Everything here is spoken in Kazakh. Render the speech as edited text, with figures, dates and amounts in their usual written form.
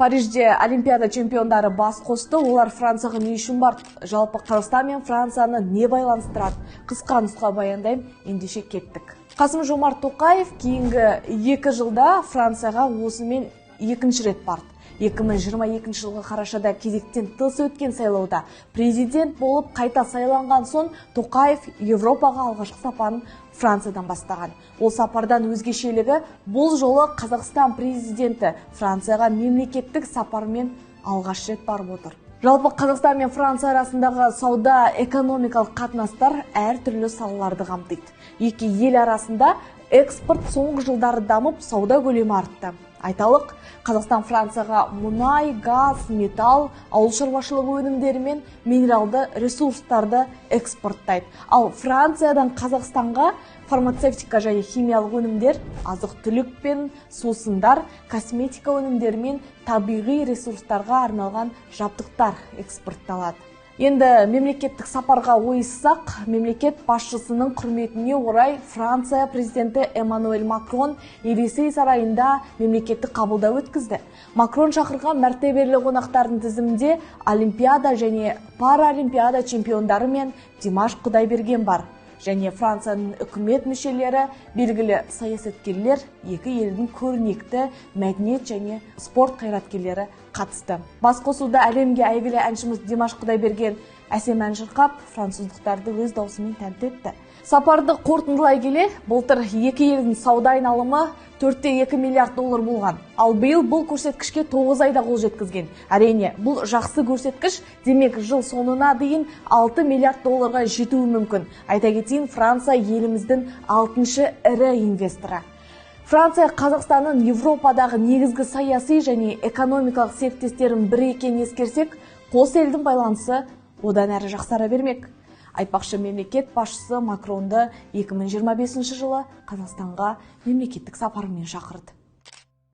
Парижде Олимпиада чемпиондары бас қосты. Олар Францияға не үшін барды? Жалпы Қазақстан мен Францияны не байланыстырады? Қысқа нұсқа баяндаймын, ендеше кеттік. Қасым Жомарт Тоқаев кейінгі 2 жылда Францияға осымен екінші рет барды. 2022 жылғы қарашада кезектен тыс өткен сайлауда президент болып қайта сайланған соң Тоқаев Европаға алғашқы сапарын Франциядан бастаған. Ол сапардан өзгешелігі, бұл жолы Қазақстан президенті Францияға мемлекеттік сапармен алғаш рет барып отыр. Жалпы Қазақстан мен Франция арасындағы сауда экономикалық қатынастар әртүрлі салаларды қамтиды. Екі ел арасында экспорт соңғы жылдары дамып, сауда көлемі артты. Айталық, Қазақстан Францияға мұнай, газ, металл, ауыл шаруашылығы өнімдері мен минералды ресурстарды экспорттайды. Ал Франциядан Қазақстанға фармацевтика және химиялық өнімдер, азық-түлік пен сусындар, косметика өнімдері мен табиғи ресурстарға арналған жабдықтар экспортталады. Енді мемлекеттік сапарға ойыссақ, мемлекет басшысының құрметіне орай Франция президенті Эммануэль Макрон Елисей сарайында мемлекеттік қабылдау өткізді. Макрон шақырған мәртебелі қонақтардың тізімінде Олимпиада және Паралимпиада чемпиондары мен Димаш Құдайберген бар. Және Францияның үкімет мүшелері, белгілі саясаткерлер, екі елдің көрнекті мәдениет және спорт қайраткерлері қатысты. Басқосуда әлемге әйгілі әншіміз Димаш Құдайберген әсем ән шырқап, француздықтарды өз даусымен тәнті етті. Сапарды қорытындылай келе, былтыр екі елдің сауда айналымы 4,2 миллиард доллар болған. Ал биыл бұл көрсеткішке 9 айда қол жеткізген. Әрине, бұл жақсы көрсеткіш, демек жыл соңына дейін 6 миллиард долларға жетуі мүмкін. Айта кетейін, Франция еліміздің 6-шы ірі инвесторы. Франция Қазақстанның Европадағы негізгі саяси және экономикалық серіктестерінің бірі екенін ескерсек, қос елдің байланысы одан әрі жақсара бермек. Айтпақшы, мемлекет басшысы Макронды 2025 жылы Қазақстанға мемлекеттік сапармен шақырды.